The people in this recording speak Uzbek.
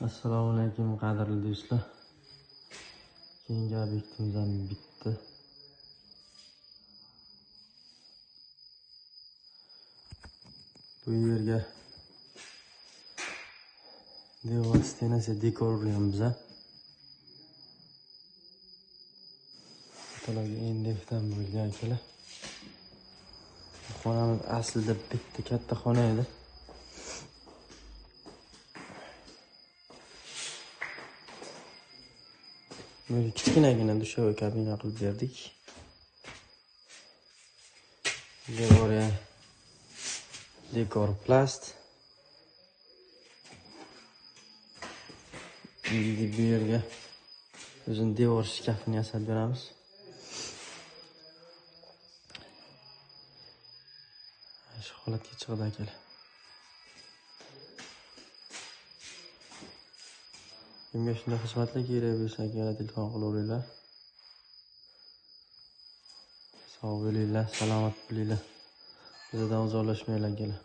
Assalomu alaykum qadrli do'stlar. Keyingi obyektimiz ham bitdi. Bu yerga devor stenasi dekor urganmiz. Katalogga endekdan bo'lgan akalar. Bu xonamiz aslida bitta katta xona edi. Böyle kichkinagina dushovой kabina qilib berdik. Devorga dekor plast. Endi bu yerga o'zini devor shkafini yasab beramiz. Shu holatga chiqdi akalar. Kimga shunday xizmatlar kerak bo'lsa, akalar telefon qilaveringlar. Sog' bo'linglar, salomat bo'linglar. Bizdan uzoqlashmanglar akalar.